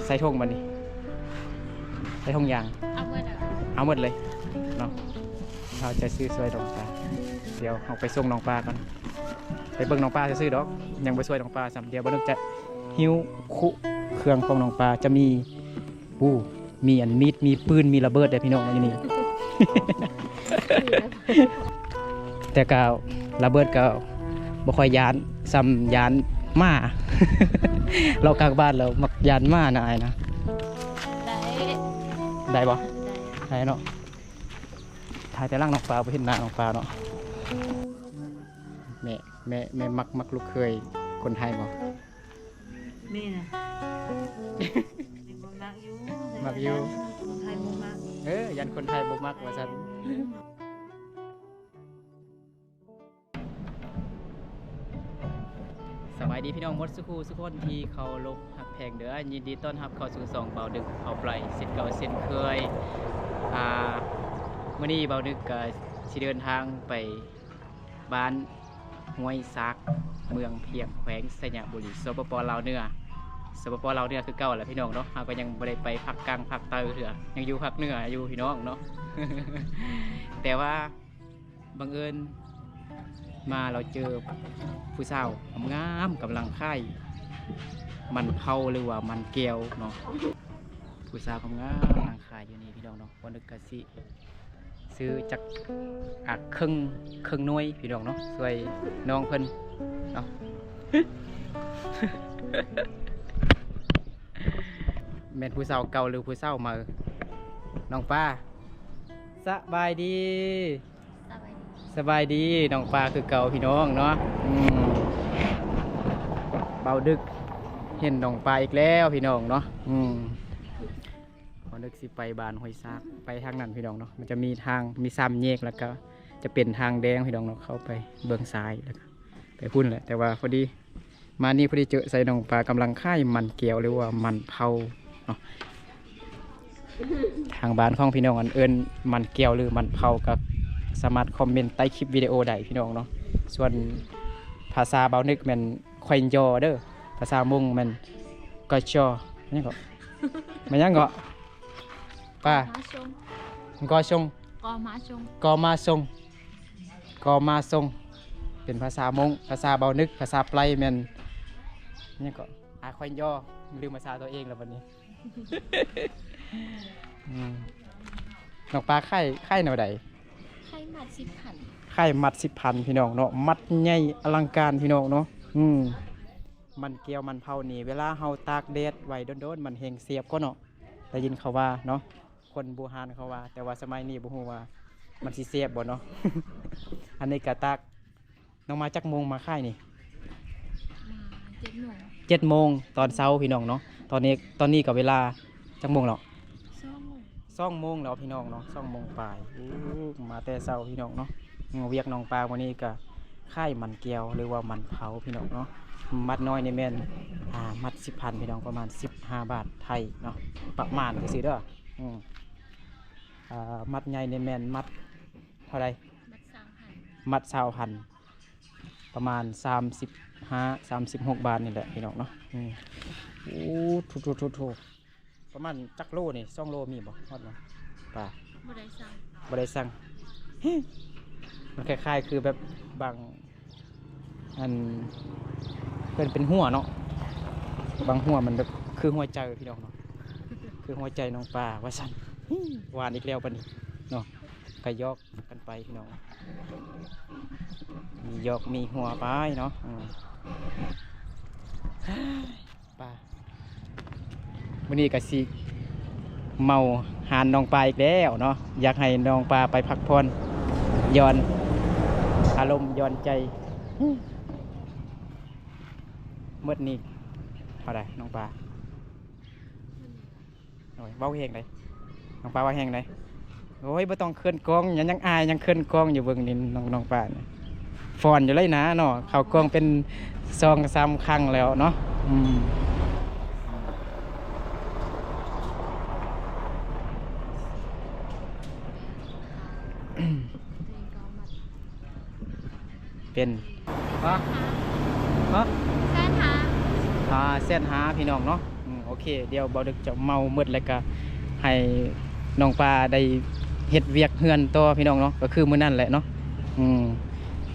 ໃສ່ຖົງບັດນີ້ ໃສ່ຖົງຢາງ ເອົາໝົດ ເອົາໝົດເລີຍເນາະ. ເຮົາຈະຊື້ຊ່ວຍນ້ອງປາ ດຽວເຮົາໄປສົ່ງນ້ອງປາກ່ອນ ໄປເບິ່ງນ້ອງປາຊື່ໆດອກ ຍັງບໍ່ຊ່ວຍນ້ອງປາຊ້ຳ. ດຽວບ່າວນຶກຈະຫິ້ວຄຸເຄື່ອງຂອງນ້ອງປາ ຈະມີ ໂອ້ ມີອັນມີດ ມີປືນ ມີລະເບີດເດ້ພີ່ນ້ອງຢູ່ນີ້ ແຕ່ກໍລະເບີດກໍບໍ່ຄ່ອຍຢ້ານ ສ່ຳຢ້ານໝາ ເລາະກາງບ້ານແລ້ວມັກຢ້ານໝານະ ອ້າຍນະ. ໄດ້ ໄດ້ບໍ່? ໄດ້ ໄດ້ເນາະ. ຖ່າຍແຕ່ຫຼັງນ້ອງປາ ບໍ່ເຫັນໜ້ານ້ອງປາເນາະ. ແມ່ ແມ່ ແມ່ມັກ ມັກລູກເຂີຍຄົນໄທບໍ່? ແມ່ນະ ແມ່ນບໍ່? ມັກຢູ່ ມັກຢູ່ ແຕ່ຢ້ານຄົນໄທບໍ່ມັກ ເອີ ຢ້ານຄົນໄທບໍ່ມັກວ່າຊັ້ນ. ສະບາຍດີພີ່ນ້ອງໝົດສູ່ຄູ່ສູ່ຄົນທີ່ເຄົາລົບຮັກແພງເດີ. ຍິນດີຕ້ອນຮັບເຂົ້າສູ່ຊ່ອງບ່າວດຶກເອົາໄປ ເຊັ່ນເກົ່າເຊັ່ນເຄີຍ. ອ່າ ມື້ນີ້ບ່າວດຶກກໍຊິເດີນທາງໄປ ບ້ານຫ້ວຍຊາກ ເມືອງພຽງ ແຂວງໄຊຍະບູລີ ສປປ ລາວເໜືອ ສປປ ລາວເໜືອຄືເກົ່າແຫຼະພີ່ນ້ອງເນາະ. ເຮົາກໍຍັງບໍ່ໄດ້ໄປພາກກາງພາກໃຕ້ເທື່ອ ຍັງຢູ່ພາກເໜືອຢູ່ພີ່ນ້ອງເນາະ. ແຕ່ວ່າບັງເອີນມາລາວເຈີຜູ້ສາວງາມໆ ກຳລັງຂາຍມັນເຜົາ ຫຼືວ່າມັນແກ້ວເນາະ. ຜູ້ສາວງາມໆ ກຳລັງຂາຍຢູ່ນີ້ພີ່ນ້ອງເນາະ. ບ່າວນຶກກະຊິ ຊື້ຈັກ ອ່າ ເຄິ່ງ ເຄິ່ງໜ່ວຍພີ່ນ້ອງເນາະ ຊ່ວຍນ້ອງເພິ່ນເນາະ. ແມ່ນຜູ້ສາວເກົ່າຫຼືຜູ້ສາວໃໝ່? ນ້ອງປາ ສະບາຍດີ. ສະບາຍດີ ສະບາຍດີ ນ້ອງປາຄືເກົ່າພີ່ນ້ອງເນາະ. ອືມ ບ່າວດຶກເຫັນນ້ອງປາອີກແລ້ວພີ່ນ້ອງເນາະ. ອືມ ບ່າວດຶກຊິໄປບ້ານຫ້ວຍຊາກ ໄປທາງນັ້ນພີ່ນ້ອງເນາະ. ມັນຈະມີທາງ ມີສາມແຍກ ແລ້ວກໍຈະເປັນທາງແດງພີ່ນ້ອງເນາະ ເຂົ້າໄປເບື້ອງຊ້າຍ ແລ້ວກໍໄປພຸ້ນແຫຼະ. ແຕ່ວ່າພໍດີມານີ້ ພໍດີເຈີໃສ່ນ້ອງປາກຳລັງຂາຍມັນແກ້ວ ຫຼືວ່າມັນເຜົາເນາະ. ທາງບ້ານຂອງພີ່ນ້ອງອັນເອີ້ນມັນແກ້ວ ຫຼືມັນເຜົາ ກໍສາມາດຄອມເມັນໃຕ້ຄລິບວິດີໂອໄດ້ພີ່ນ້ອງເນາະ. ສ່ວນພາສາບ່າວນຶກແມ່ນ ແຂວງຢໍເດີ ພາສາມົ້ງແມ່ນ ກະຈອ ຫຍັງເກາະ ແມ່ນຫຍັງເກາະ ປາ ກອມາຊົງ ກອຊົງ ກອມາຊົງ ກອມາຊົງ ກອມາຊົງ ເປັນພາສາມົ້ງ. ພາສາບ່າວນຶກ ພາສາໄປແມ່ນຫຍັງເກາະ ອາ ແຂວງຢໍ ລືມພາສາຕົວເອງແລ້ວບັດນີ້. ອືມ ນ້ອງປາຂາຍ ຂາຍແນວໃດ? ຂາຍມັດສິບພັນ ຂາຍມັດສິບພັນພີ່ນ້ອງເນາະ. ມັດໃຫຍ່ອະລັງການພີ່ນ້ອງເນາະ. ອືມ ມັນແກ້ວມັນເຜົານີ້ ເວລາເຮົາຕາກແດດໄວ້ດົນໆ ມັນແຮ່ງແຊບກວ່າເນາະ ໄດ້ຍິນເຂົາວ່າເນາະ ຄົນບູຮານເຂົາວ່າ. ແຕ່ວ່າສະໄໝນີ້ບໍ່ຮູ້ວ່າມັນຊິແຊບບໍ່ເນາະ. ອັນນີ້ກະຕາກ ນ້ອງມາຈັກໂມງມາຂາຍນີ້? ມາເຈັດໂມງ ເຈັດໂມງຕອນເຊົ້າພີ່ນ້ອງເນາະ. ຕອນນີ້ ຕອນນີ້ກໍເວລາຈັກໂມງແລ້ວ? ສອງໂມງ ສອງໂມງແລ້ວພີ່ນ້ອງເນາະ ສອງໂມງປາຍ. ໂອ້ ມາແຕ່ເຊົ້າພີ່ນ້ອງເນາະ. ອືມ ວຽກນ້ອງປາມື້ນີ້ກໍຂາຍມັນແກ້ວ ຫຼືວ່າມັນເຜົາພີ່ນ້ອງເນາະ. ມັດນ້ອຍນີ້ແມ່ນ ອ່າ ມັດສິບພັນພີ່ນ້ອງ ປະມານສິບຫ້າບາດໄທເນາະ ປະມານຊື່ໆເດີ. ອືມ ອ່າ ມັດໃຫຍ່ນີ້ແມ່ນມັດເທົ່າໃດ? ມັດຊາວພັນ ມັດຊາວພັນ ປະມານສາມສິບຫ້າ ສາມສິບຫົກບາດນີ້ແຫຼະພີ່ນ້ອງເນາະ. ອືມ ໂອ້ ໂຖໆໆໆ ປະມານຈັກໂລນີ້? ສອງໂລມີບໍ່? ຮອດບໍ່? ປາ ບໍ່ໄດ້ຊັ່ງ ບໍ່ໄດ້ຊັ່ງ. ມັນຄ້າຍໆຄືແບບບາງ ອັນ ເພິ່ນເປັນຫົວເນາະ ບາງຫົວມັນແບບຄືຫົວໃຈພີ່ນ້ອງເນາະ ຄືຫົວໃຈນ້ອງປາວ່າຊັ້ນ. ຫວານອີກແລ້ວບັດນີ້ເນາະ ກະຢອກກັນໄປພີ່ນ້ອງ ມີຢອກມີຫົວໄປເນາະ. ອືມ ປາ ມື້ນີ້ກະຊິເມົາຮ້ານນ້ອງປາອີກແລ້ວເນາະ. ຢາກໃຫ້ນ້ອງປາໄປພັກຜ່ອນ ຢ່ອນອາລົມ ຢ່ອນໃຈ. ໝົດນີ້ເທົ່າໃດນ້ອງປາ? ໂອ້ຍ ເວົ້າແຮງໃດ໋ ນ້ອງປາເວົ້າແຮງໃດ໋. ໂອ້ຍ ບໍ່ຕ້ອງເຂີນກ້ອງ ຍັງ ຍັງອາຍ ຍັງເຂີນກ້ອງຢູ່. ເບິ່ງນີ້ນ້ອງ ນ້ອງປານີ້ຟ້ອນຢູ່ເລີຍນະເນາະ ເຂົ້າກ້ອງເປັນສອງສາມຄັ້ງແລ້ວເນາະ. ອືມ ເປັນ ຮະ ຮະ ແສນຫ້າ ອ່າ ແສນຫ້າ ພີ່ນ້ອງເນາະ. ອືມ ໂອ ເຄ ດຽວບ່າວດຶກຈະເມົາໝົດ ແລ້ວກະໃຫ້ນ້ອງປາໄດ້ເຮັດວຽກເຮືອນຕໍ່ພີ່ນ້ອງເນາະ ກະຄືມື້ນັ້ນແຫຼະເນາະ. ອືມ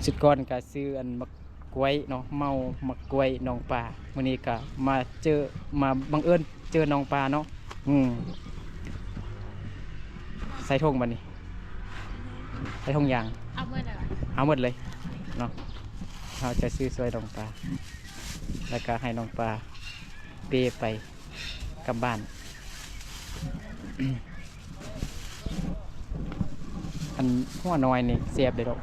ຊຸດກ່ອນກະຊື້ອັນໝາກກ້ວຍເນາະ ເມົາໝາກກ້ວຍນ້ອງປາ. ມື້ນີ້ກະມາເຈີ ມາບັງເອີນເຈີນ້ອງປາເນາະ. ອືມ ໃສ່ຖົງບາດນີ້ ໃສ່ຖົງຢາງ ເອົາໝົດເລີຍ ເອົາໝົດເລີຍເນາະ. ເຮົາຈະຊື້ຊ່ວຍນ້ອງປາ ແລ້ວກະໃຫ້ນ້ອງປາເປໄປກັບບ້ານ. ອັນຫົວນ້ອຍນີ້ແຊບເດ້ດອກ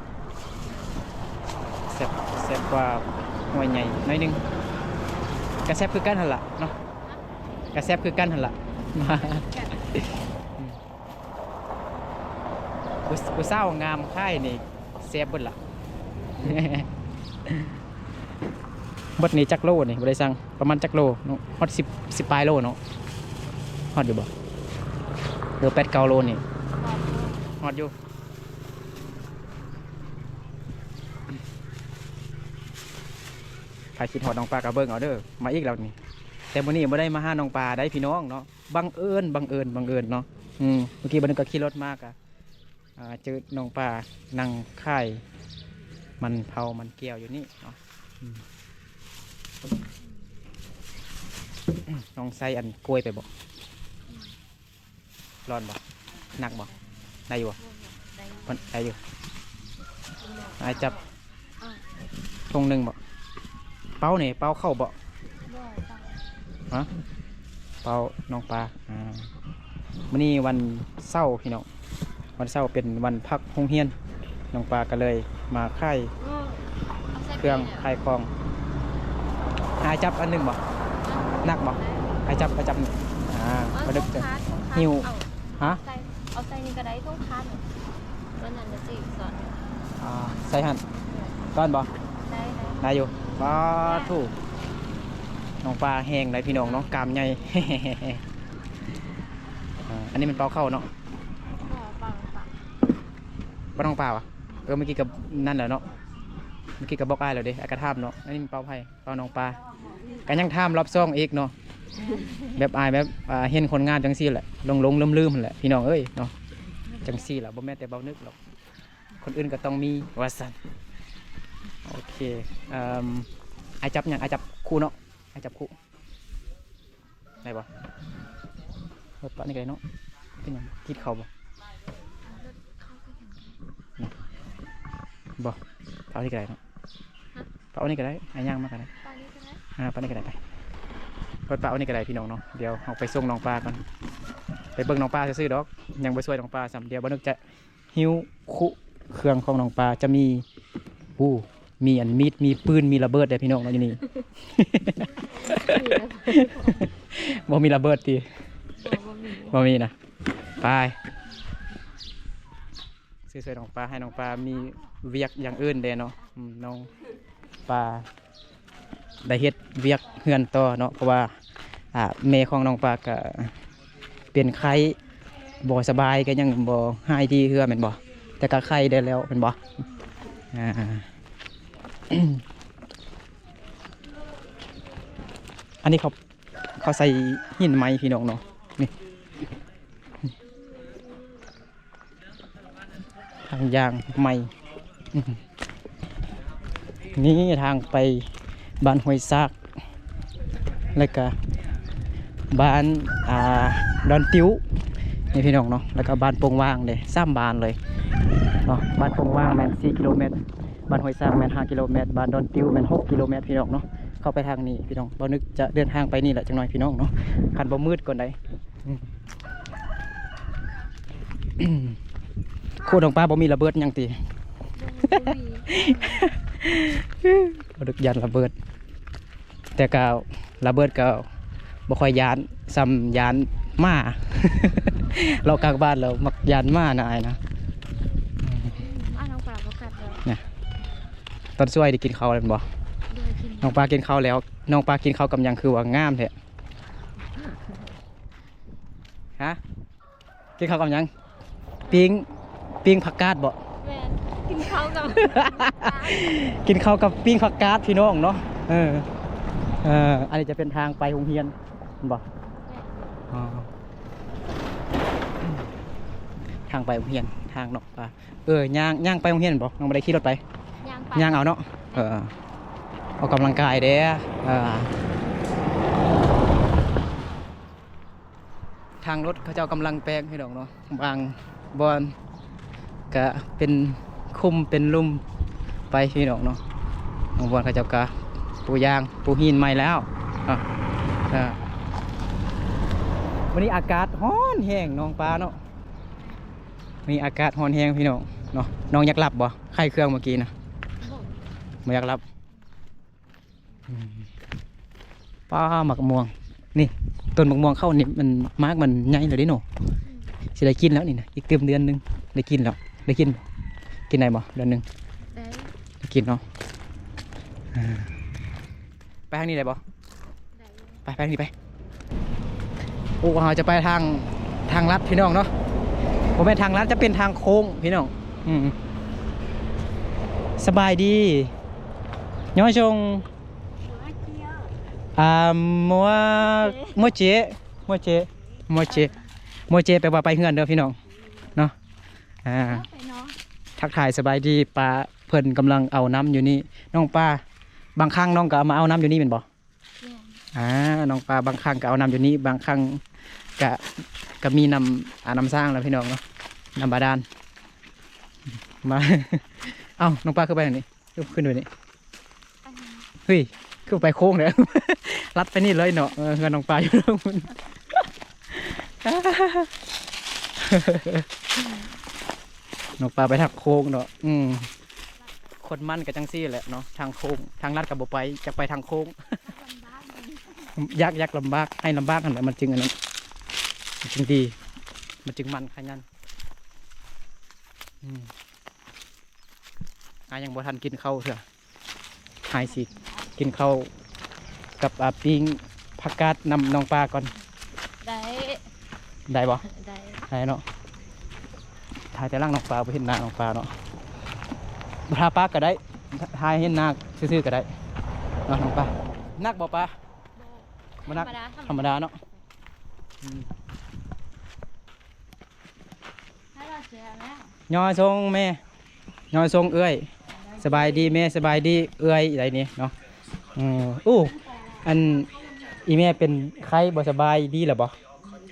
ແຊບ ແຊບກວ່າຫົວໃຫຍ່ໜ້ອຍໜຶ່ງ. ກະແຊບຄືກັນຫັ້ນລະເນາະ ກະແຊບຄືກັນຫັ້ນລະ. ຜູ້ ຜູ້ສາວງາມຂາຍນີ້ແຊບເບິດລະ. ເບິດນີ້ຈັກໂລນີ້ ບໍ່ໄດ້ຊັ່ງ ປະມານຈັກໂລເນາະ? ຮອດສິບ ສິບປາຍໂລເນາະ? ຮອດຢູ່ບໍ່? ຫຼືແປດເກົ້າໂລນີ້? ຮອດຢູ່. ໃຜຄິດຮອດນ້ອງປາກະເບິ່ງເອົາເດີ ມາອີກແລ້ວນີ້. ແຕ່ມື້ນີ້ບໍ່ໄດ້ມາຫານ້ອງປາໄດ໋ພີ່ນ້ອງເນາະ ບັງເອີນ ບັງເອີນ ບັງເອີນເນາະ. ອືມ ເມື່ອກີ້ບາດນີ້ກະຂີ່ລົດມາກະ ອ່າ ເຈີນ້ອງປານັ່ງຂາຍມັນເຜົາມັນແກ້ວຢູ່ນີ້ເນາະ. ອືມ ນ້ອງໃສ່ອັນກ້ວຍໄປບໍ່? ອືມ ຮ້ອນບໍ່? ໜັກບໍ່? ໄດ້ຢູ່ບໍ່? ໄດ້ຢູ່ ໄດ້ຢູ່. ອ້າຍຈັບ ຖົງໜຶ່ງບໍ່? ເປົານີ້ ເປົາເຂົ້າບໍ່? ບໍ່ ເປົາ ຮະ? ເປົານ້ອງປາ. ອ່າ ມື້ນີ້ວັນເສົາພີ່ນ້ອງ ວັນເສົາເປັນວັນພັກໂຮງຮຽນ ນ້ອງປາກະເລີຍມາຂາຍເຄື່ອງຂາຍຂອງ. ອ້າຍຈັບອັນໜຶ່ງບໍ່? ໜັກບໍ່? ອ້າຍຈັບ ອ້າຍຈັບນີ້. ອ່າ ບໍ່ດຶກຈະຫິ້ວ ຮະ? ເອົາໃສ່ນີ້ກະໄດ້ ຖົງຄາດ ຕອນນັ້ນກະຊິສອນ. ອ່າ ໃສ່ຫັ້ນກ່ອນບໍ່? ໄດ້ ໄດ້ ໄດ້ຢູ່. ປາດໂທ້ ນ້ອງປາແຮງໄດ໋ພີ່ນ້ອງເນາະ ກ້າມໃຫຍ່. ອ່າ ອັນນີ້ແມ່ນເປົາເຂົ້າເນາະ? ບໍ່ ເປົາ ເປົາ ເປົານ້ອງປາຫວາ? ເອີ ເມື່ອກີ້ກະນັ້ນແຫຼະເນາະ ເມື່ອກີ້ກະບອກອ້າຍແລ້ວເດ້ ອ້າຍກະຖາມເນາະ. ອັນນີ້ແມ່ນເປົາໃຜ? ເປົານ້ອງປາ. ກະຍັງຖາມລອບສອງອີກເນາະ ແບບອາຍແບບ ອ່າ ເຫັນຄົນງາມຈັ່ງຊີ້ແຫຼະ ຫຼົງໆລືມໆຫັ້ນແຫຼະພີ່ນ້ອງເອີຍເນາະ. ຈັ່ງຊີ້ລະ ບໍ່ແມ່ນແຕ່ບ່າວນຶກດອກ ຄົນອື່ນກະຕ້ອງມີວ່າຊັ້ນ. ໂອເຄ ເອີ ອ້າຍຈັບຫຍັງ? ອ້າຍຈັບຄຸເນາະ ອ້າຍຈັບຄຸ ໄດ້ບໍ່? ເອີ ປະນີ້ກະໄດ້ເນາະ. ເປັນຫຍັງ? ກິນເຂົ້າບໍ່? ບໍ່ ປະນີ້ກະໄດ້ເນາະ. ປະນີ້ກະໄດ້ ອ້າຍຍ່າງມາກະໄດ້ ປະນີ້ກະໄດ້ ອ່າ ປະນີ້ກະໄດ້ ໄປ ໄປປະນີ້ກະໄດ້ພີ່ນ້ອງເນາະ. ດຽວເຮົາໄປສົ່ງນ້ອງປາກ່ອນ ໄປເບິ່ງນ້ອງປາຊື່ໆດອກ ຍັງບໍ່ຊ່ວຍນ້ອງປາຊ້ຳ. ດຽວບ່າວນຶກຈະຫິ້ວຄຸເຄື່ອງຂອງນ້ອງປາ ຈະມີ ໂອ້ ມີອັນມີດ ມີປືນ ມີລະເບີດເດ້ພີ່ນ້ອງເນາະ ຢູ່ນີ້. ບໍ່ມີລະເບີດຕິ? ບໍ່ ບໍ່ມີ ບໍ່ມີນະ. ໄປ ຊ່ວຍໆນ້ອງປາ ໃຫ້ນ້ອງປາມີວຽກຢ່າງອື່ນແດ່ເນາະ. ອືມ ນ້ອງປາໄດ້ເຮັດວຽກເຮືອນຕໍ່ເນາະ ເພາະວ່າ ອ່າ ແມ່ຂອງນ້ອງປາກະເປັນໄຂ້ ບໍ່ສະບາຍ ກະຍັງບໍ່ຫາຍດີເທື່ອແມ່ນບໍ່? ແຕ່ກະໄຂ້ໄດ້ແລ້ວແມ່ນບໍ່? ອ່າ ອັນນີ້ເຂົາ ເຂົາໃສ່ຫີນໃໝ່ພີ່ນ້ອງເນາະ ນີ້. ທາງຢ່າງໃໝ່ ນີ້ທາງໄປບ້ານຫ້ວຍຊາກ ແລ້ວກະບ້ານ ອ່າ ດອນຕິວ ນີ້ພີ່ນ້ອງເນາະ. ແລ້ວກະບ້ານໂປ່ງຫວ່າງເດ້ ສາມບ້ານເລີຍເນາະ. ບ້ານໂປ່ງຫວ່າງແມ່ນສີ່ກິໂລແມັດ ບ້ານຫ້ວຍຊາກແມ່ນຫ້າກິໂລແມັດ ບ້ານດອນຕິວແມ່ນຫົກກິໂລແມັດພີ່ນ້ອງເນາະ. ເຂົ້າໄປທາງນີ້ພີ່ນ້ອງ ບ່າວນຶກຈະເດີນທາງໄປນີ້ແຫຼະຈັກໜ້ອຍພີ່ນ້ອງເນາະ ຄັນບໍ່ມືດກ່ອນໃດ. ອືມ ໂຄດຂອງປ້າບໍ່ມີລະເບີດຫຍັງຕິ? ບໍ່ມີ ບໍ່ໄດ້ຢ້ານລະເບີດ ແຕ່ກະລະເບີດກະບໍ່ຄ່ອຍຢ້ານ ສ່ຳຢ້ານໝາ ເລາະກາງບ້ານແລ້ວມັກຢ້ານໝານະ ອ້າຍນະ. ອືມ ອ້າຍນ້ອງປາບໍ່ກັດແລ້ວນະ. ຕອນຊ່ວຍໄດ້ກິນເຂົ້າແລ້ວແມ່ນບໍ່? ໂດຍ ກິນ ນ້ອງປາກິນເຂົ້າແລ້ວ. ນ້ອງປາກິນເຂົ້າກັບຫຍັງຄືວ່າງາມແທ້? ຮະ? ກິນເຂົ້າກັບຫຍັງ? ປີ້ງ ປີ້ງຜັກກາດບໍ່? ແມ່ນ ກິນເຂົ້າກັບ ກິນເຂົ້າກັບປີ້ງຜັກກາດພີ່ນ້ອງເນາະ. ເອີ ເອີ ອັນນີ້ຈະເປັນທາງໄປໂຮງຮຽນ ເຫັນບໍ່? ທາງໄປໂຮງຮຽນ ທາງເນາະ ເອີ ຍ່າງ ຍ່າງໄປໂຮງຮຽນແມ່ນບໍ່? ນ້ອງບໍ່ໄດ້ຂີ່ລົດໄປ? ຍ່າງໄປ ຍ່າງເອົາເນາະ. ເອີ ອອກກຳລັງກາຍເດ້. ເອີ ທາງລົດເຂົາເຈົ້າກຳລັງແປງ ພີ່ນ້ອງເນາະ. ບາງບ່ອນກະເປັນຂຸມເປັນຫຼຸມໄປ ພີ່ນ້ອງເນາະ. ບາງບ່ອນເຂົາເຈົ້າກະປູຢາງປູຫີນໃໝ່ແລ້ວເນາະ. ເອີ ມື້ນີ້ອາກາດຮ້ອນແຮງ ນ້ອງປາເນາະ. ມື້ນີ້ອາກາດຮ້ອນແຮງ ພີ່ນ້ອງເນາະ. ນ້ອງຢາກຫຼັບບໍ່? ໄຂ້ເຄື່ອງເມື່ອກີ້ນະ. ບໍ່ ບໍ່ຢາກຫຼັບ. ອືມ ປ້າ ໝາກມ່ວງ ນີ້ ຕົ້ນໝາກມ່ວງເຂົານີ້ ມັນ ໝາກມັນໃຫຍ່ແລ້ວເດ້ເນາະ. ອືມ ຊິໄດ້ກິນແລ້ວນີ້ນະ ອີກຕື່ມເດືອນໜຶ່ງໄດ້ກິນແລ້ວ. ໄດ້ກິນບໍ່? ກິນໄດ້ບໍ່ ເດືອນໜຶ່ງ? ໄດ້ ໄດ້ກິນເນາະ. ເອີ ໄປທາງນີ້ໄດ້ບໍ່? ໄດ້ ໄປ ໄປທາງນີ້ໄປ. ໂອ້ ເຮົາຈະໄປທາງ ທາງລັດ ພີ່ນ້ອງເນາະ. ບໍ່ແມ່ນທາງລັດ ຈະເປັນທາງໂຄ້ງ ພີ່ນ້ອງ. ອືມ ສະບາຍດີ. 안녕하세요. 아, 뭐, 뭐지? 뭐지? 뭐지? 뭐지? ແປວ່າໄປເຮືອນເດີ ພີ່ນ້ອງເນາະ. ອ່າ ໄປເນາະ. ທັກທາຍສະບາຍດີປ້າ ເພິ່ນກຳລັງເອົານ້ຳຢູ່ນີ້ ນ້ອງປາ. ບາງຄັ້ງນ້ອງກໍເອົາມາເອົານ້ຳຢູ່ນີ້ແມ່ນບໍ່? ແມ່ນ. ອ່າ ນ້ອງປາບາງຄັ້ງກໍເອົານ້ຳຢູ່ນີ້ ບາງຄັ້ງກະ ກະມີນ້ຳ ອ່າ ນ້ຳສ້າງແລ້ວ ພີ່ນ້ອງເນາະ ນ້ຳບາດານ. ມາ ເອົ້າ ນ້ອງປາຄືໄປທາງນີ້? ຄືຂຶ້ນໄປນີ້? ເຮີ້ຍ ຄືໄປໂຄ້ງແທ້ ລັດໄປນີ້ເລີຍເນາະ. ເອີ ເຮືອນນ້ອງປາຢູ່ເທິງພຸ້ນ ນ້ອງປາໄປທາງໂຄ້ງເນາະ. ອືມ ຄົນມັນກໍຈັ່ງຊີ້ແຫຼະເນາະ ທາງໂຄ້ງ ທາງລັດກໍບໍ່ໄປ ຢາກໄປທາງໂຄ້ງ. ຢາກ ຢາກລຳບາກ ໃຫ້ລຳບາກຫັ້ນແຫຼະ ມັນຈຶ່ງອັນນັ້ນ ມັນຈຶ່ງດີ ມັນຈຶ່ງມັນຂະຫຍັນ. ອືມ ອ້າຍຍັງບໍ່ທັນກິນເຂົ້າເທື່ອ ອ້າຍຊິກິນເຂົ້າກັບ ອ່າ ປີ້ງຜັກກາດນຳນ້ອງປາກ່ອນ. ໄດ້ ໄດ້ບໍ່? ໄດ້ ໄດ້ເນາະ. ຖ່າຍແຕ່ຫຼັງນ້ອງປາ ບໍ່ເຫັນໜ້ານ້ອງປາເນາະ. ບໍ່ ຖ້າປາກກໍໄດ້ ຖ້າເຫັນໜ້າຊື່ໆກໍໄດ້ເນາະນ້ອງປາ. ໜັກບໍ່ປາ? ບໍ່ ບໍ່ໜັກ ທຳມະດາ ທຳມະດາເນາະ. ອືມ ຍອດຊົງແມ່ ຍອດຊົງເອື້ອຍ. ສະບາຍດີແມ່ ສະບາຍດີເອື້ອຍ ໄດນີ້ເນາະ. ເອີ ໂອ້ ອັນ ອີແມ່ເປັນໄຂ້ບໍ່ສະບາຍ ດີແລ້ວບໍ່?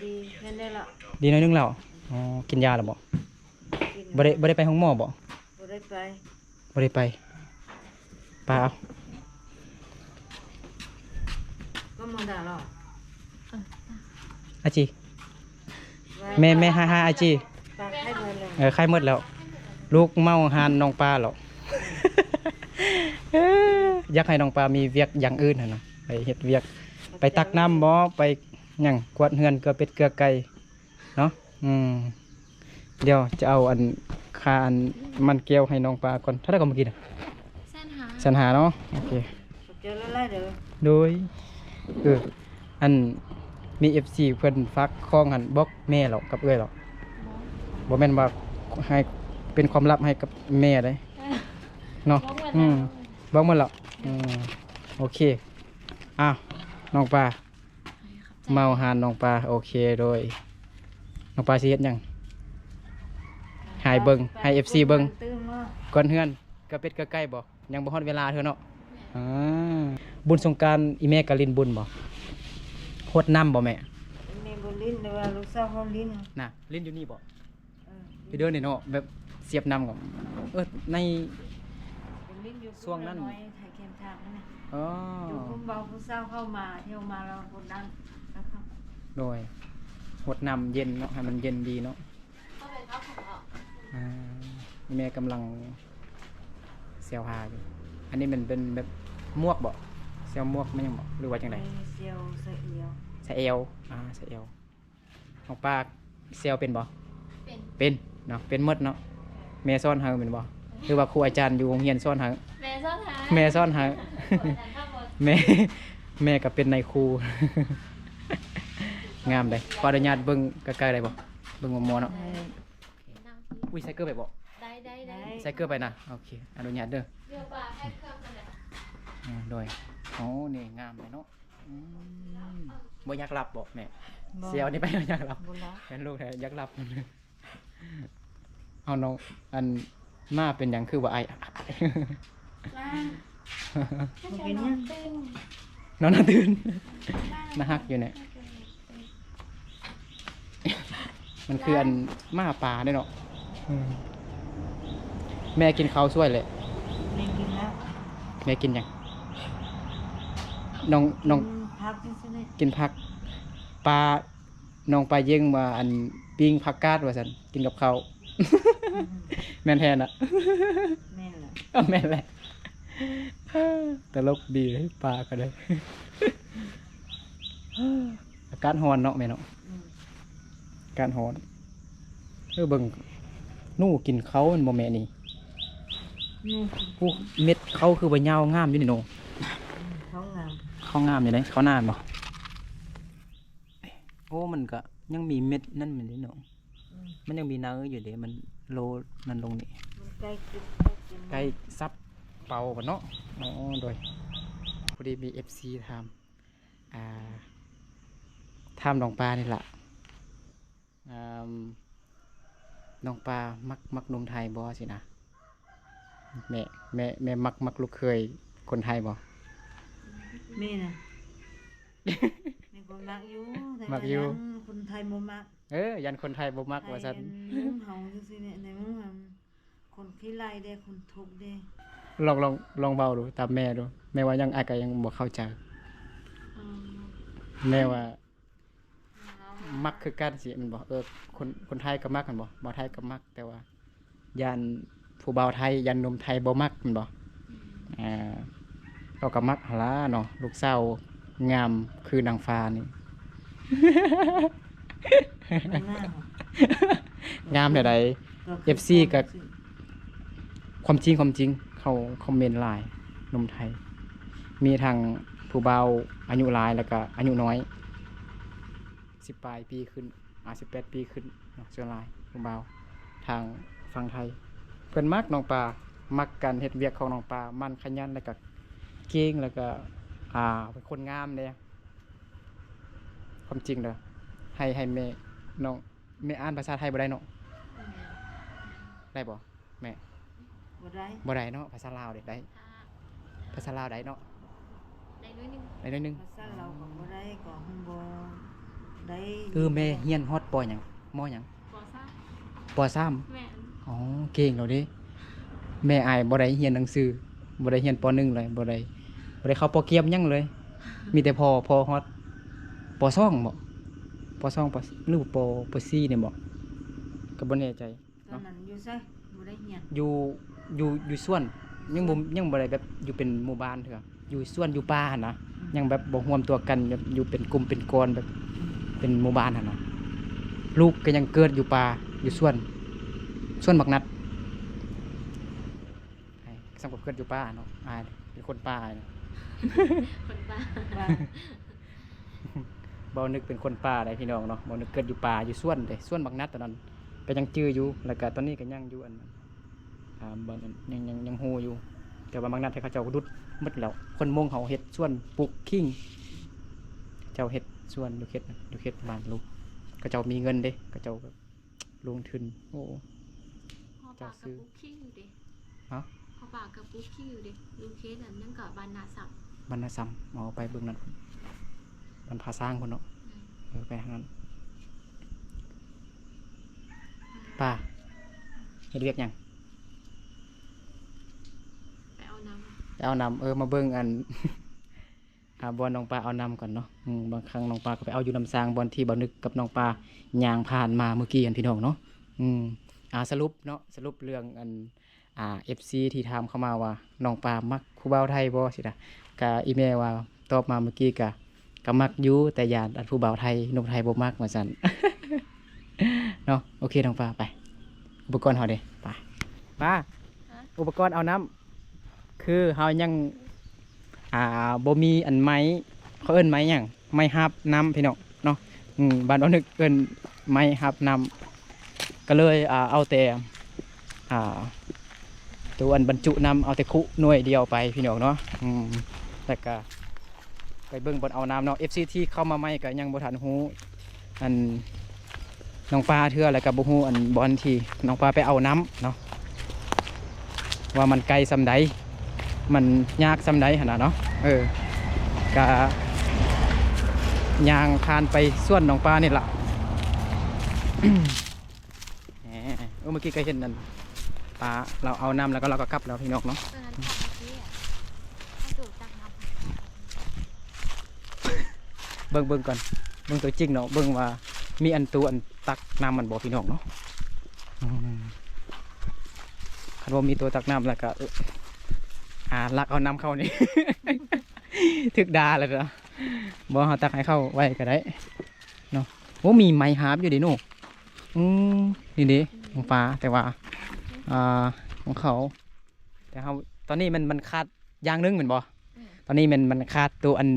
ດີ ແມ່ນແລ້ວ ດີໜ້ອຍໜຶ່ງແລ້ວ. ອໍ ກິນຢາແລ້ວບໍ່? ກິນ ບໍ່ໄດ້ ບໍ່ໄດ້ໄປໂຮງໝໍບໍ່? ບໍ່ໄດ້ໄປ ບໍ່ໄດ້ໄປ. ປາເອົາ ກໍມາດາລອ ອາຈີ ແມ່ ແມ່ ຫາ ຫາ ອາຈີ ປາໄຂ້ໝົດແລ້ວ ເອີ ໄຂ້ໝົດແລ້ວ. ລູກເມົາຮ້ານນ້ອງປາແລ້ວ. ຢາກໃຫ້ນ້ອງປາມີວຽກຢ່າງອື່ນຫັ້ນນະ ໄປເຮັດວຽກ ໄປຕັກນ້ຳບໍ່ ໄປຫຍັງ ກວາດເຮືອນ ເກືອເປັດເກືອໄກ່ ເນາະ. ອືມ ດຽວຈະເອົາອັນ ຄ່າອັນມັນແກ້ວໃຫ້ນ້ອງປາກ່ອນ. ເທົ່າໃດກໍເມື່ອກີ້ນະ? ແສນຫ້າ ແສນຫ້າເນາະ. ໂອເຄ ຂອບໃຈຫຼາຍໆເດີ. ໂດຍ ເອີ ອັນ ມີເອັຟຊີເພິ່ນຝາກຂອງຫັ້ນ ບອກແມ່ເລາະກັບເອື້ອຍເລາະ. ບໍ່ແມ່ນວ່າໃຫ້ເປັນຄວາມລັບໃຫ້ກັບແມ່ເດ້ເນາະ. ບອກໝົດແລ້ວ ອືມ ບອກໝົດແລ້ວ. ອືມ ໂອເຄ ອ້າວ ນ້ອງປາ ເມົາຮ້ານນ້ອງປາ. ໂອເຄ ໂດຍ ນ້ອງປາຊິເຮັດຫຍັງ? ໃຫ້ເບິ່ງ ໃຫ້ເອັຟຊີເບິ່ງ ກວາດເຮືອນ ກະເປັດກະໄກ່ບໍ່? ຍັງບໍ່ຮອດເວລາເທື່ອເນາະ. ອາ ບຸນສົງການອີ່ແມ່ກະຫຼິ້ນບຸນບໍ່? ຫົດນ້ຳບໍ່ແມ່? ແມ່ບໍ່ຫຼິ້ນ ແຕ່ວ່າລູກສາວເຮົາຫຼິ້ນນະ. ຫຼິ້ນຢູ່ນີ້ບໍ່? ເອີ ໄປເດີນນີ້ເນາະ ແບບສຽບນ້ຳກໍ ເອີ ໃນ ໄປຫຼິ້ນຢູ່ ຊ່ວງນັ້ນ ນ້ອຍໆ ໄຖແຄມທາງຫັ້ນນະ. ອໍ ຢູ່ຄຸ້ມເບົາ ຜູ້ສາວເຂົ້າມາ ທ່ຽວມາແລ້ວຄົນນັ້ນ ໂດຍ ຫົດນ້ຳເຢັນເນາະ ໃຫ້ມັນເຢັນດີເນາະ. ອ່າ ແມ່ກຳລັງແຊວຫາຢູ່. ອັນນີ້ແມ່ນເປັນແບບໝວກບໍ່? ແຊວໝວກແມ່ນຫຍັງບໍ່ ຫຼືວ່າຈັ່ງໃດ? ແຊວສະແອວ ສະແອວ ອ່າ ສະແອວ. ນ້ອງປາແຊວເປັນບໍ່? ເປັນ ເປັນເນາະ ເປັນໝົດເນາະ. ແມ່ສອນໃຫ້ແມ່ນບໍ່? ຫຼືວ່າຄູອາຈານຢູ່ໂຮງຮຽນສອນໃຫ້? ແມ່ສອນໃຫ້ ແມ່ສອນໃຫ້. ແມ່ ແມ່ກໍເປັນນາຍຄູ. ງາມເດ້. ຂໍອະນຸຍາດເບິ່ງໃກ້ໆໄດ້ບໍ່? ເບິ່ງໝໍເນາະ. ໄດ້. ອຸ້ຍ ໃສ່ເກີບໄປບໍ່? ໄດ້ ໄດ້ ໄດ້. ໃສ່ເກີບໄປນະ. ໂອເຄ ອະນຸຍາດເດີ. ອືມ ໂດຍ. ໂອ້ ນີ້ງາມເລີຍເນາະ. ອືມ ບໍ່ຢາກຫຼັບບໍ່ແມ່? ບໍ່ ແຊວນີ້ໄປ ບໍ່ຢາກຫຼັບ. ບໍ່ຫຼັບ ແມ່ນລູກແທ້ ຢາກຫຼັບ. ເອົານ້ອງ ອັນ ມາເປັນຫຍັງຄືວ່າໄອ? ວ່າ ບໍ່ເປັນຫຍັງ ນອນນອນຕື່ນ ໜ້າຮັກຢູ່ນີ້. ມັນຄືອັນໝາປ່າເດ້ເນາະ. ອືມ ແມ່ກິນເຂົ້າຊ່ວຍແຫຼະ. ແມ່ກິນແລ້ວ. ແມ່ກິນຫຍັງ? ນ້ອງ ນ້ອງ ກິນຜັກຊື່ໆນີ້. ກິນຜັກ. ປາ ນ້ອງປາເຢັງວ່າ ອັນ ປີ້ງຜັກກາດວ່າຊັ້ນ ກິນກັບເຂົ້າ. ອືມ ແມ່ນແທ້ນະ. ແມ່ນແຫຼະ. ເອີ ແມ່ນແຫຼະ. ຕະຫຼົກດີເລີຍ ປາກໍໄດ້. ອາກາດຮ້ອນເນາະແມ່ເນາະ. ອືມ ອາກາດຮ້ອນ. ເອີ ເບິ່ງ ໜູກິນເຂົ້າແມ່ນບໍ່ແມ່ນີ້? ໜູກິນ. ໂອ້ ເມັດເຂົ້າຄືວ່າຍາວງາມຢູ່ນີ້ເນາະ. ອືມ ເຂົ້າງາມ. ເຂົ້າງາມຢູ່ເດ້ ເຂົ້ານານບໍ່? ໂອ້ ມັນກະຍັງມີເມັດນັ້ນແມ່ນເດ້ເນາະ. ອືມ ມັນຍັງມີເນົ່າຢູ່ເດ້ ມັນໂລນັ້ນລົງນີ້ ມັນໃກ້ກິນ ໃກ້ກິນ ໃກ້ສັບເປົ່າບັດເນາະ. ອໍ ໂດຍ ພໍດີມີເອັຟຊີຖາມ ອ່າ ຖາມນ້ອງປານີ້ລະ ອ່າ ນ້ອງປາມັກ ມັກໜຸ່ມໄທບໍ່ ຊີ້ນະ? ແມ່ ແມ່ ແມ່ມັກ ມັກລູກເຂີຍຄົນໄທບໍ່? ແມ່ນະ ແມ່ກໍມັກຢູ່ ແຕ່ວ່າ ມັກຢູ່ ຢ້ານຄົນໄທບໍ່ມັກ. ເອີ ຢ້ານຄົນໄທບໍ່ມັກວ່າຊັ້ນ. ໃນມຸມເຮົາຈັ່ງຊີ້ແຫຼະ ໃນມຸມເຮົາ ຄົນຂີ້ໄລ່ເດ້ ຄົນທຸກເດ້. ລອງ ລອງ ລອງເວົ້າດູຕາມແມ່ດູ ແມ່ວ່າຫຍັງ ອ້າຍກໍຍັງບໍ່ເຂົ້າໃຈ. ອືມ ແມ່ວ່າ ມັກຄືກັນຊີ້ແມ່ນບໍ່? ເອີ ຄົນ ຄົນໄທກໍມັກແມ່ນບໍ່? ບ່າວໄທກໍມັກ ແຕ່ວ່າຢ້ານຜູ້ບ່າວໄທ ຢ້ານໜຸ່ມໄທບໍ່ມັກແມ່ນບໍ່? ອືມ ອ່າ ເຂົາກໍມັກຫັ້ນລະເນາະ ລູກສາວງາມຄືນາງຟ້ານີ້. ງາມແນວໃດ? ເອັຟຊີກໍ ຄວາມຈິງ ຄວາມຈິງ ເຂົາຄອມເມັນຫຼາຍ ໜຸ່ມໄທ ມີທັງຜູ້ບ່າວອາຍຸຫຼາຍ ແລ້ວກໍອາຍຸນ້ອຍ ສິບປາຍປີຂຶ້ນ ອາ ສິບແປດປີຂຶ້ນເນາະ. ສ່ວນຫຼາຍຜູ້ບ່າວທາງຝັ່ງໄທ ເພິ່ນມັກນ້ອງປາ ມັກການເຮັດວຽກຂອງນ້ອງປາ ໝັ່ນຂະຫຍັນ ແລ້ວກໍເກັ່ງ ແລ້ວກໍ ອ່າ ເປັນຄົນງາມເດ້. ຄວາມຈິງເດີ ໃຫ້ ໃຫ້ແມ່ນ້ອງ ແມ່ອ່ານພາສາໄທບໍ່ໄດ້ເນາະ? ອືມ ໄດ້ບໍ່ແມ່? ບໍ່ໄດ້ ບໍ່ໄດ້ເນາະ. ພາສາລາວເດ ໄດ້? ພາສາລາວໄດ້ເນາະ? ໄດ້ໜ້ອຍໜຶ່ງ ໄດ້ໜ້ອຍໜຶ່ງ. ພາສາລາວກໍບໍ່ໄດ້ ກໍບໍ່ໄດ້. ເອີ ແມ່ຮຽນຮອດ ປໍ ຫຍັງ ມໍຫຍັງ? ປໍສາມ ປໍສາມ. ແມ່ນ. ອໍ ເກັ່ງແລ້ວເດ້. ແມ່ອ້າຍບໍ່ໄດ້ຮຽນໜັງສື ບໍ່ໄດ້ຮຽນ ປໍໜຶ່ງ ເລີຍ ບໍ່ໄດ້ ບໍ່ໄດ້ເຂົ້າ ປໍກຽມ ຫຍັງເລີຍ. ມີແຕ່ພໍ ພໍຮອດ ປໍສອງ ບໍ? ປໍສອງ ປໍ ຫຼື ປໍ ປໍສີ່ ນີ້ບໍ? ກໍບໍ່ແນ່ໃຈ. ຕອນນັ້ນຢູ່ໃສ? ບໍ່ໄດ້ຮຽນ. ຢູ່ ຢູ່ ຢູ່ສວນ ຍັງບໍ່ ຍັງບໍ່ໄດ້ແບບຢູ່ເປັນໝູ່ບ້ານເທື່ອ ຢູ່ສວນຢູ່ປ່າຫັ້ນນະ. ອືມ ຍັງແບບບໍ່ຮວມຕົວກັນ ແບບຢູ່ເປັນກຸ່ມເປັນກ້ອນ ແບບ ອືມ ເປັນໝູ່ບ້ານຫັ້ນນະ. ລູກກໍຍັງເກີດຢູ່ປ່າ ຢູ່ສວນ ສວນບັກນັດ. ໃຫ້ ສ່ຳກັບເກີດຢູ່ປ່າເນາະ ອ້າຍເປັນຄົນປ່າ. ຄົນປ່າ ບ່າວນຶກເປັນຄົນປ່າໄດ໋ພີ່ນ້ອງເນາະ. ບ່າວນຶກເກີດຢູ່ປ່າ ຢູ່ສວນເດ້ ສວນບັກນັດຕອນນັ້ນ ກໍຍັງຈື່ຢູ່. ແລ້ວກໍຕອນນີ້ກໍຍັງຢູ່ອັນ ອ່າ ບ່ອນນັ້ນ ຍັງ ຍັງ ຍັງຮູ້ຢູ່ ແຕ່ວ່າບັກນັດເຂົາເຈົ້າດຸດໝົດແລ້ວ. ຄົນມົ້ງເຮົາເຮັດສວນປູກຂີງ ເຈົ້າເຮັດສວນຢູ່ເຂດນັ້ນ ຢູ່ເຂດບ້ານລູກ ເຂົາເຈົ້າມີເງິນເດ້ ເຂົາເຈົ້າແບບ ລົງທຶນ. ໂອ້ ເຂົາປາກະປຸກຂີງຢູ່ເດ້. ຮະ? ເຂົາປາກະປຸກຂີງຢູ່ເດ້ ຢູ່ເຂດອັນຫຍັງເກາະ ບ້ານນາຊຳ. ບ້ານນາຊຳ. ອໍ ໄປເບິ່ງນັ້ນ ບ້ານຜາຊ້າງພຸ້ນເນາະ. ແມ່ນ. ເອີ ໄປທາງນັ້ນ. ປ້າ ເຮັດວຽກຫຍັງ? ໄປເອົານ້ຳ ໄປເອົານ້ຳ. ເອີ ມາເບິ່ງອັນ ອ່າ ບ່ອນນ້ອງປາເອົານ້ຳກ່ອນເນາະ. ອືມ ບາງຄັ້ງນ້ອງປາກໍໄປເອົາຢູ່ນ້ຳສ້າງ ບ່ອນທີ່ບ່າວນຶກກັບນ້ອງປາຍ່າງຜ່ານມາມື້ກີ້ຫັ້ນ ພີ່ນ້ອງເນາະ. ອືມ ອ່າ ສະຫຼຸບເນາະ ສະຫຼຸບເລື່ອງອັນ ອ່າ ເອັຟຊີ ທີ່ຖາມເຂົ້າມາວ່າ ນ້ອງປາມັກຜູ້ບ່າວໄທບໍ່ ຊີ້ນະ. ກະອີ່ແມ່ວ່າຕອບມາມື້ກີ້ກະ ກະມັກຢູ່ ແຕ່ຢ້ານອັນຜູ້ບ່າວໄທ ໜຸ່ມໄທບໍ່ມັກວ່າຊັ້ນເນາະ. ໂອເຄ ນ້ອງປາ ໄປ ອຸປະກອນເຮົາເດ້ ໄປ ປາ ຮະ? ອຸປະກອນເອົານ້ຳ ຄືເຮົາຍັງ ອ່າ ບໍ່ມີອັນໄມ້ ເຂົາເອີ້ນໄມ້ຫຍັງ? ໄມ້ຮັບນ້ຳ ພີ່ນ້ອງເນາະ. ອືມ ບ້ານບ່າວນຶກເອີ້ນໄມ້ຮັບນ້ຳ ກໍເລີຍ ອ່າ ເອົາແຕ່ ອ່າ ໂຕອັນບັນຈຸນ້ຳ ເອົາແຕ່ຄຸໜ່ວຍດຽວໄປ ພີ່ນ້ອງເນາະ. ອືມ ແລ້ວກໍໄປເບິ່ງບ່ອນເອົານ້ຳເນາະ. ເອັຟຊີ ທີ່ເຂົ້າມາໃໝ່ກໍຍັງບໍ່ທັນຮູ້ ອັນ ນ້ອງປາເທື່ອ ແລ້ວກໍບໍ່ຮູ້ອັນບ່ອນທີ່ນ້ອງປາໄປເອົານ້ຳເນາະ ວ່າມັນໄກສ່ຳໃດ ມັນຍາກສ່ຳໃດຫັ້ນນະເນາະ. ເອີ ກະຍ່າງຜ່ານໄປສວນນ້ອງປານີ້ລະ. ເອີ ເມື່ອກີ້ກໍເຫັນອັນປາ ລາວເອົານ້ຳແລ້ວກໍລາວກໍກັບແລ້ວ ພີ່ນ້ອງເນາະ. ເອີ ນັ້ນຂອງເມື່ອກີ້ອະ ເອົາໂຕຕັກນ້ຳ ເບິ່ງ ເບິ່ງກ່ອນ ເບິ່ງຕົວຈິງເນາະ ເບິ່ງວ່າມີອັນໂຕອັນຕັກນ້ຳມັນບໍ່ ພີ່ນ້ອງເນາະ. ອືມ ຄັນບໍ່ມີໂຕຕັກນ້ຳແລ້ວກໍ ເອີ ຫາລັກເອົານ້ຳເຂົ້ານີ້ ຖືກດ່າແລ້ວເນາະ. ບໍ່ ເຮົາຕັກໃຫ້ເຂົາໄວ້ກໍໄດ້ເນາະ. ໂອ້ ມີໄມ້ຫາບຢູ່ເດເນາະ. ອືມ ນີ້ເດ ຂອງປາ ແຕ່ວ່າ ອ່າ ຂອງເຂົາ ແຕ່ເຮົາ ຕອນນີ້ມັນ ມັນຂາດຢ່າງໜຶ່ງແມ່ນບໍ່? ອືມ ຕອນນີ້ແມ່ນມັນຂາດໂຕອັນ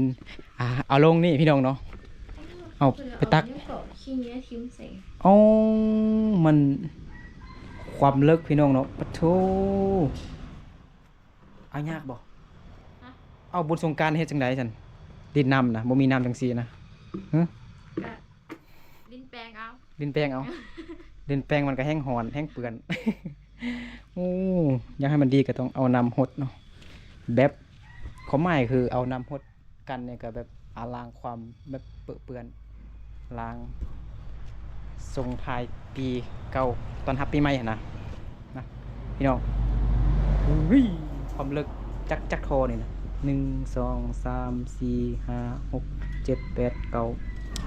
ອ່າ ເອົາລົງນີ້ ພີ່ນ້ອງເນາະ ເອົາໄປຕັກ. ອໍ ມັນຄວາມເລິກ ພີ່ນ້ອງເນາະ. ປະໂທ ເອົາຍາກບໍ່? ຮະ? ເອົາ ບຸນສົງການເຮັດຈັ່ງໃດຊັ້ນ? ດິນນ້ຳນະ ບໍ່ມີນ້ຳຈັ່ງຊີ້ນະ. ຮະ? ກະ ດິນແປງເອົາ ດິນແປງເອົາ ດິນແປງມັນກໍແຮງຮ້ອນແຮງເປື້ອນ. ໂອ້ ຢາກໃຫ້ມັນດີກໍຕ້ອງເອົານ້ຳຫົດເນາະ ແບບ ຄວາມໝາຍຄືເອົານ້ຳຫົດກັນນີ້ກໍແບບ ອາ ລ້າງຄວາມແບບເປິເປື້ອນ ລ້າງ ສົ່ງທ້າຍປີເກົ່າ ຕ້ອນຮັບປີໃໝ່ຫັ້ນນະ. ນະ ພີ່ນ້ອງ ອຸ້ຍ ຄວາມເລິກ ຈັກ ຈັກທໍ່ນີ້ນະ ໜຶ່ງ ສອງ ສາມ ສີ່ ຫ້າ ຫົກ ເຈັດ ແປດ ເກົ້າ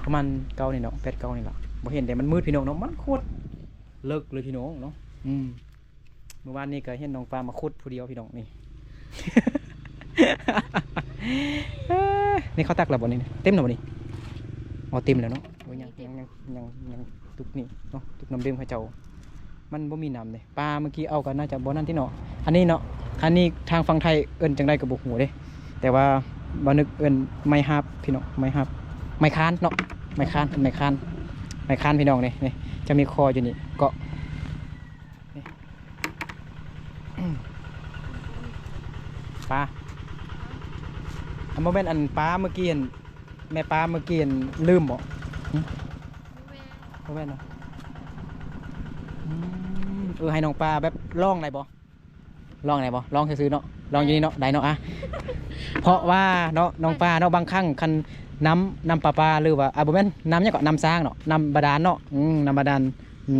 ປະມານເກົ້ານີ້ເນາະ ແປດ ເກົ້ານີ້ລະ. ບໍ່ເຫັນແຕ່ມັນມືດ ພີ່ນ້ອງເນາະ ມັນໂຄດເລິກເລີຍ ພີ່ນ້ອງເນາະ. ອືມ ມື້ວານນີ້ກໍເຫັນນ້ອງປາມາຂຸດຜູ້ດຽວ ພີ່ນ້ອງ ນີ້. ນີ້ເຂົາຕັກແລ້ວບໍ່ນີ້? ເຕັມແລ້ວບໍ່ນີ້? ອໍ ເຕັມແລ້ວເນາະ. ໂອ້ຍ ຍັງ ຍັງ ຍັງ ຍັງ ຍັງຕຸກນີ້ເນາະ ຕຸກນ້ຳດື່ມເຂົາເຈົ້າ ມັນບໍ່ມີນ້ຳເດ້. ປາເມື່ອກີ້ເອົາກໍໜ້າຈະບໍ່ນັ້ນຕິເນາະ ອັນນີ້ເນາະ. ອັນນີ້ທາງຝັ່ງໄທເອີ້ນຈັ່ງໃດກໍບໍ່ຮູ້ເດ້ ແຕ່ວ່າບ່າວນຶກເອີ້ນໄມ້ຫາບ ພີ່ນ້ອງ ໄມ້ຫາບ ໄມ້ຄານເນາະ ໄມ້ຄານ ເປັນໄມ້ຄານ ໄມ້ຄານ ພີ່ນ້ອງ. ນີ້ ນີ້ ຈະມີຄໍຢູ່ນີ້ ເກາະ ນີ້ ປາ ອັນ ບໍ່ແມ່ນອັນປາເມື່ອກີ້ ອັນ ແມ່ປາເມື່ອກີ້ ອັນ ລືມບໍ່? ຫຶ? ບໍ່ແມ່ນ ບໍ່ແມ່ນເນາະ. ອືມ ເອີ ໃຫ້ນ້ອງປາແບບລອງໄດ້ບໍ່? ລອງໄດ້ບໍ່? ລອງຊື່ໆເນາະ ລອງຢູ່ນີ້ເນາະ ໄດ້ເນາະ. ອະ ເພາະວ່າເນາະ ນ້ອງປາເນາະ ບາງຄັ້ງຄັນນ້ຳ ນ້ຳປະປາ ຫຼືວ່າ ອາ ບໍ່ແມ່ນ ນ້ຳຫຍັງເກາະ ນ້ຳສ້າງເນາະ ນ້ຳບາດານເນາະ. ອືມ ນ້ຳບາດານ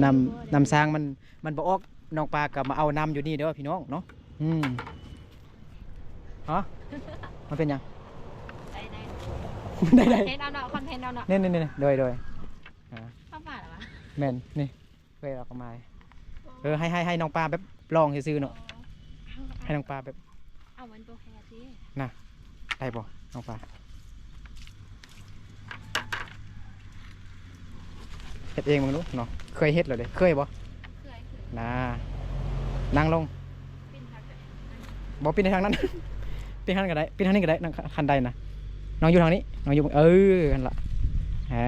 ນ້ຳ ນ້ຳສ້າງມັນ ມັນບໍ່ອອກ ນ້ອງປາກໍມາເອົານ້ຳຢູ່ນີ້ເດີ້ ພີ່ນ້ອງເນາະ. ອືມ ຮະ ມັນເປັນຫຍັງ? ໄດ້ ໄດ້ ໄດ້ ໄດ້ ຄອນເທັນເອົາເນາະ ຄອນເທັນເອົາເນາະ. ນີ້ໆໆ ໂດຍ ໂດຍ ອາ ເຂົ້າມາແລ້ວວະ? ແມ່ນ ນີ້ ເອີຍ ເຮົາກໍມາ ເອີ ໃຫ້ ໃຫ້ ໃຫ້ນ້ອງປາແບບລອງຊື່ໆເນາະ ໃຫ້ນ້ອງປາແບບ ເອົາມັນບໍ່ແພ້ຕິ ນະ ໄດ້ບໍ່ນ້ອງປາ? ເຮັດເອງເບິ່ງດູເນາະ ເຄີຍເຮັດແລ້ວເດ້ ເຄີຍບໍ່? ເຄີຍ ເຄີຍ ນະ ນັ່ງລົງ ປີນທາງໃດ? ບໍ່ ປີນທາງນັ້ນ ປີນທາງນັ້ນກໍໄດ້ ປີນທາງນີ້ກໍໄດ້ ນັ່ງຄັນໄດນະ. ນ້ອງຢູ່ທາງນີ້ ນ້ອງຢູ່ ເອີ ຫັ້ນລະ ອາ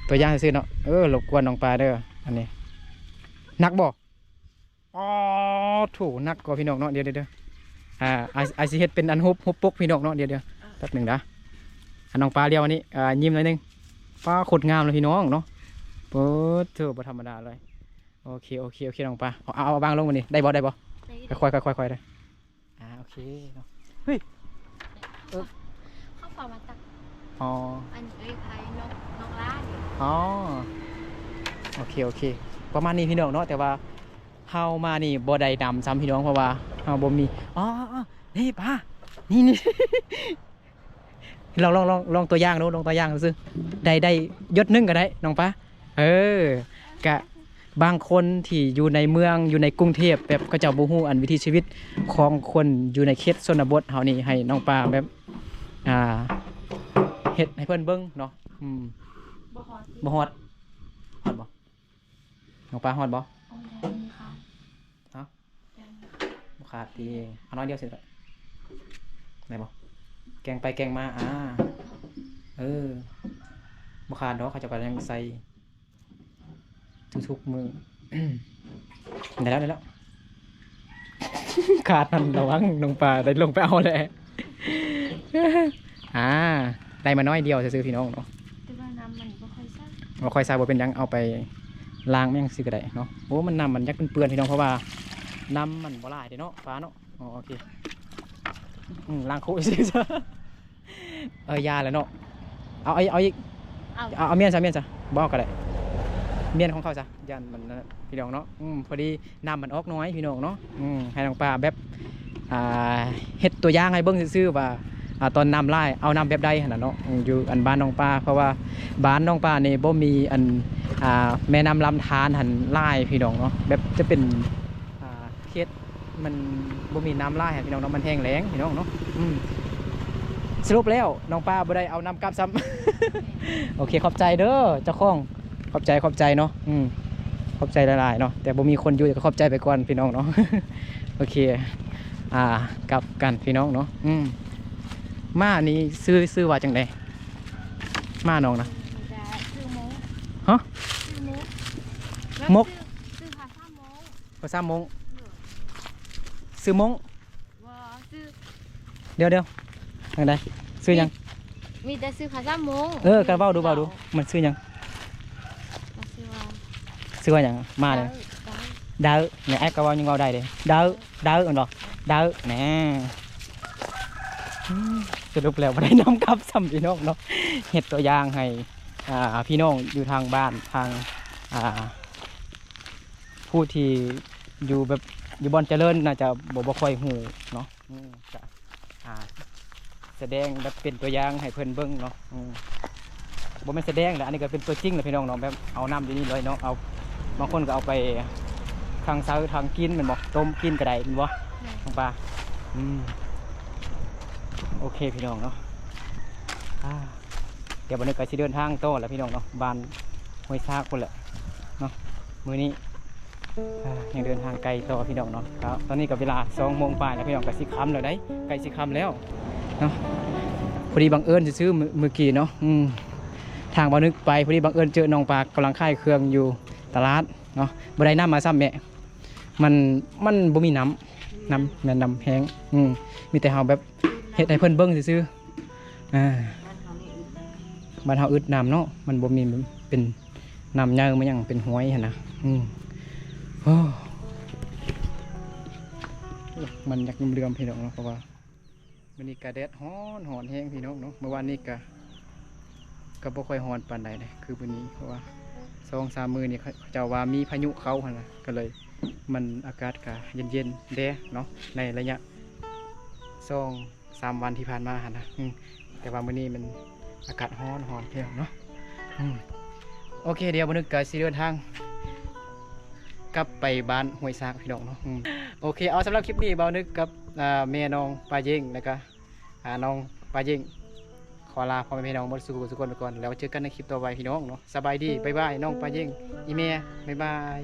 ຕົວຢ່າງຊື່ໆເນາະ. ເອີ ລົບກວນນ້ອງປາເດີ້ ອັນນີ້ ໜັກບໍ່? ອໍ ໂທ້ ໜັກກວ່າ ພີ່ນ້ອງເນາະ. ດຽວໆ ອາ ອ້າຍ ອ້າຍຊິເຮັດເປັນອັນຮູບ ຮູບປົກ ພີ່ນ້ອງເນາະ. ດຽວໆ ແປັບໜຶ່ງດາ ອັນ ນ້ອງປາລຽວອັນນີ້ ອາ ຍິ້ມໜ້ອຍໜຶ່ງ. ປາ ໂຄດງາມເລີຍ ພີ່ນ້ອງເນາະ. ໂອ້ໂທ້ ບໍ່ທຳມະດາເລີຍ. ໂອເຄ ໂອເຄ ໂອເຄ ນ້ອງປາ ເອົາ ເອົາ ເອົາວາງລົງບາດນີ້ ໄດ້ບໍ່? ໄດ້ບໍ່? ໄດ້ ຄ່ອຍໆ ຄ່ອຍໆ ຄ່ອຍໆເດີ້. ອ່າ ໂອເຄເນາະ. ເຮີ້ຍ ເອີ ເຂົາເຂົ້າມາຕັກ ອໍ ອັນເອື້ອຍໄພ ນ້ອງ ນ້ອງຫຼ້ານີ້. ອໍ ໂອເຄ ໂອເຄ ປະມານນີ້ ພີ່ນ້ອງເນາະ. ແຕ່ວ່າເຮົາມານີ້ບໍ່ໄດ້ນຳຊ້ຳ ພີ່ນ້ອງ ເພາະວ່າເຮົາບໍ່ມີ ອໍ ນີ້ປາ ນີ້ ນີ້ ລອງ ລອງ ລອງ ລອງຕົວຢ່າງດູ ລອງຕົວຢ່າງຊື່ໆ ໄດ້ ໄດ້ຢົດໜຶ່ງກໍໄດ້ ນ້ອງປາ. ເອີ ກະບາງຄົນທີ່ຢູ່ໃນເມືອງ ຢູ່ໃນກຸງເທບ ແບບເຂົາເຈົ້າບໍ່ຮູ້ອັນວິຖີຊີວິດຂອງຄົນຢູ່ໃນເຂດຊົນນະບົດເຮົານີ້ ໃຫ້ນ້ອງປາແບບ ອ່າ ເຮັດໃຫ້ເພິ່ນເບິ່ງເນາະ. ອືມ ບໍ່ຮອດຕິ ບໍ່ຮອດ ຮອດບໍ່? ນ້ອງປາຮອດບໍ່? ໂອ້ຍ ໄດ້ຢູ່ຄ່ະ ຮະ? ບໍ່ຂາດຕິ ເອົາໜ້ອຍດຽວຊື່ໆ ໄດ້ບໍ່? ແກງໄປແກງມາ ອາ ເອີ ບໍ່ຂາດດອກ ເຂົາເຈົ້າກໍຍັງໃສ່ທຸກໆມື້. ໄດ້ແລ້ວ ໄດ້ແລ້ວ ຂາດຫັ້ນ ລະວັງ ນ້ອງປາໄດ້ລົງໄປເອົາແລ້ວ. ອາ ໄດ້ມາໜ້ອຍດຽວຊື່ໆ ພີ່ນ້ອງເນາະ ແຕ່ວ່ານ້ຳມັນບໍ່ຄ່ອຍໃສ ບໍ່ຄ່ອຍໃສ່ ບໍ່ເປັນຫຍັງ ເອົາໄປລ້າງແມ່ງຊື່ກໍໄດ້ເນາະ. ໂອ້ ມັນ ນ້ຳມັນຢາກເປື້ອນໆ ພີ່ນ້ອງ ເພາະວ່ານ້ຳມັນບໍ່ຫຼາຍເດ້ເນາະ ປາເນາະ. ອໍ ໂອເຄ ອືມ ລ້າງຄຸຊື່ໆ ເອີ ຢ່າແຫຼະເນາະ. ເອົາ ເອົາ ເອົາອີກ ເອົາ ເອົາ ເອົາມ້ຽນຊະ ມ້ຽນຊະ ບໍ່ເອົາກໍໄດ້ ມ້ຽນຂອງເຂົາຊະ ຢ້ານມັນນັ້ນ ພີ່ນ້ອງເນາະ. ອືມ ພໍດີນ້ຳມັນອອກໜ້ອຍ ພີ່ນ້ອງເນາະ. ອືມ ໃຫ້ນ້ອງປາແບບ ອ່າ ເຮັດຕົວຢ່າງໃຫ້ເບິ່ງຊື່ໆ ວ່າ ອ່າ ຕອນນ້ຳຫຼາຍເອົານ້ຳແບບໃດຫັ້ນນະເນາະ. ອືມ ຢູ່ອັນບ້ານນ້ອງປາ ເພາະວ່າບ້ານນ້ອງປານີ້ບໍ່ມີອັນ ອ່າ ແມ່ນ້ຳລຳທານຫັ້ນຫຼາຍ ພີ່ນ້ອງເນາະ. ແບບຈະເປັນ ອ່າ ເຂດ ມັນບໍ່ມີນ້ຳຫຼາຍຫັ້ນ ພີ່ນ້ອງເນາະ ມັນແຫ້ງແລ້ງ ພີ່ນ້ອງເນາະ. ອືມ ສະຫຼຸບແລ້ວນ້ອງປາບໍ່ໄດ້ເອົານ້ຳກັບຊ້ຳ. ໂອເຄ ຂອບໃຈເດີເຈົ້າຂອງ ຂອບໃຈ ຂອບໃຈເນາະ. ອືມ ຂອບໃຈຫຼາຍໆເນາະ ແຕ່ບໍ່ມີຄົນຢູ່ ກໍຂອບໃຈໄປກ່ອນ ພີ່ນ້ອງເນາະ. ໂອເຄ ອ່າ ກັບກັນ ພີ່ນ້ອງເນາະ. ອືມ ມ້ານີ້ຊື່ ຊື່ວ່າຈັ່ງໃດ? ມ້ານ້ອງນະ ຊື່ມົ້ງ ຮະ? ຊື່ມົ້ງ ມົກ ຊື່ພາສາມົ້ງ ພາສາມົ້ງ ໂດຍ ຊື່ມົ້ງ ບໍ່ ຊື່ ດຽວໆ ຈັ່ງໃດ? ຊື່ຫຍັງ? ມີ ມີແຕ່ຊື່ພາສາມົ້ງ. ເອີ ກໍເວົ້າດູ ເວົ້າດູ ມັນຊື່ຫຍັງ? ມັນຊື່ວ່າ ຊື່ວ່າຫຍັງ? ມ້ານີ້ ເດີ ເດີ ນີ້ ອ້າຍກໍເວົ້າ ຍັງເວົ້າໄດ້ເດ້ ເດີ ເດີ ແມ່ນບໍ່? ເດີ ແນ່. ອືມ ສະຫຼຸບແລ້ວບໍ່ໄດ້ນ້ຳກັບຊ້ຳ ພີ່ນ້ອງເນາະ. ເຮັດຕົວຢ່າງໃຫ້ ອ່າ ພີ່ນ້ອງຢູ່ທາງບ້ານ ທາງ ອ່າ ຜູ້ທີ່ຢູ່ແບບ ຢູ່ບ່ອນຈະເລີນ ໜ້າຈະບໍ່ ບໍ່ຄ່ອຍຮູ້ເນາະ. ອືມ ກະ ອ່າ ສະແດງແບບເປັນຕົວຢ່າງໃຫ້ເພິ່ນເບິ່ງເນາະ. ອືມ ບໍ່ແມ່ນສະແດງແຫຼະ ອັນນີ້ກໍເປັນຕົວຈິງແຫຼະ ພີ່ນ້ອງເນາະ. ແບບເອົານ້ຳຢູ່ນີ້ເລີຍເນາະ ເອົາ ບາງຄົນກໍເອົາໄປທາງໃຊ້ທາງກິນແມ່ນບໍ່? ຕົ້ມກິນກໍໄດ້ແມ່ນບໍ່ ແມ່ນ ນ້ອງປາ? ອືມ ໂອເຄ ພີ່ນ້ອງເນາະ. ອ່າ ດຽວບັດນີ້ກໍຊິເດີນທາງຕໍ່ແລ້ວ ພີ່ນ້ອງເນາະ ບ້ານຫ້ວຍຊາກພຸ້ນແຫຼະເນາະ ມື້ນີ້. ອ່າ ຍັງເດີນທາງໄກຕໍ່ ພີ່ນ້ອງເນາະ. ກໍຕອນນີ້ກໍເວລາສອງໂມງປາຍແລ້ວ ພີ່ນ້ອງ ກໍຊິຄ່ຳແລ້ວໃດ໋ ໃກ້ຊິຄ່ຳແລ້ວເນາະ. ພໍດີບັງເອີນຊື່ໆ ມື້ ມື້ກີ້ເນາະ ອືມ ທາງບ່າວນຶກໄປ ພໍດີບັງເອີນເຈີນ້ອງປາກຳລັງຂາຍເຄື່ອງຢູ່ຕະຫຼາດເນາະ. ບໍ່ໄດ້ນ້ຳມາຊ້ຳແມ່ ມັນ ມັນບໍ່ມີນ້ຳ ນ້ຳ ແມ່ນນ້ຳແຫ້ງ. ອືມ ມີແຕ່ເຮົາແບບເຮັດໃຫ້ເພິ່ນເບິ່ງຊື່ໆ. ອ່າ ບ້ານເຮົາອຶດນ້ຳເນາະ ມັນບໍ່ມີເປັນນ້ຳໃຫຍ່ມາຫຍັງ ເປັນຫ້ວຍຫັ້ນນະ. ອືມ ໂອ້ ມັນຢາກເຫຼືອມໆ ພີ່ນ້ອງເນາະ ເພາະວ່າມື້ນີ້ກະແດດຮ້ອນ ຮ້ອນແຮງ ພີ່ນ້ອງເນາະ. ເມື່ອວານນີ້ກະ ກະບໍ່ຄ່ອຍຮ້ອນປານໃດເດ້ ຄືມື້ນີ້ ເພາະວ່າສອງສາມມື້ນີ້ເຂົາເຈົ້າວ່າມີພາຍຸເຂົ້າຫັ້ນນະ ກໍເລີຍ ມັນ ອາກາດກະເຢັນໆ ແດ່ເນາະ ໃນໄລຍະສອງ ສາມວັນທີ່ຜ່ານມາຫັ້ນນະ. ອືມ ແຕ່ວ່າມື້ນີ້ມັນອາກາດຮ້ອນ ຮ້ອນແຮງເນາະ. ອືມ ໂອເຄ ດຽວບ່າວນຶກກໍຊິເດີນທາງກັບໄປບ້ານຫ້ວຍຊາກ ພີ່ນ້ອງເນາະ. ອືມ ໂອເຄ ເອົາ ສຳລັບຄລິບນີ້ບ່າວນຶກກັບ ອ່າ ແມ່ນ້ອງປາເຢງ ແລ້ວກໍ ອ່າ ນ້ອງປາເຢງ ຂໍລາພໍ່ແມ່ພີ່ນ້ອງໝົດສູ່ຜູ້ສູ່ຄົນໄປກ່ອນ ແລ້ວເຈີກັນໃນຄລິບຕໍ່ໄປ ພີ່ນ້ອງເນາະ. ສະບາຍດີ ບາຍບາຍ ນ້ອງປາເຢງ ອີ່ແມ່ ບາຍບາຍ.